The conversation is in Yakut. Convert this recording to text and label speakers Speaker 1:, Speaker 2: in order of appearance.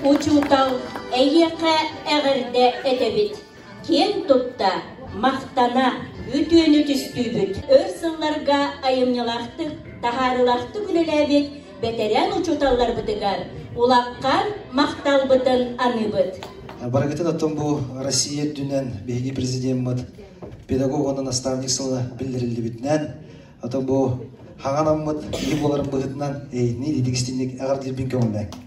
Speaker 1: Учуутал, эйиэхэ эҕэрдэ этэбит! Киэн тутта, махтана, үтүөнү түстүүбүт! Өр сылларга айымньылаахтык, таһаарыылаахтык үлэлээбит бэтэрээн учууталларбытыгар улахан махталбытын аныыбыт.
Speaker 2: Барыгытын оттон бу Россия үрдүнэн биһиги президеммит педагог уонна наставник сыла биллэриллибитинэн, ото бу хаҥанаммыт киһи буоларын быһыытынан эйитини дидигистинник эҕэрдиирбин көҥүллээҥ.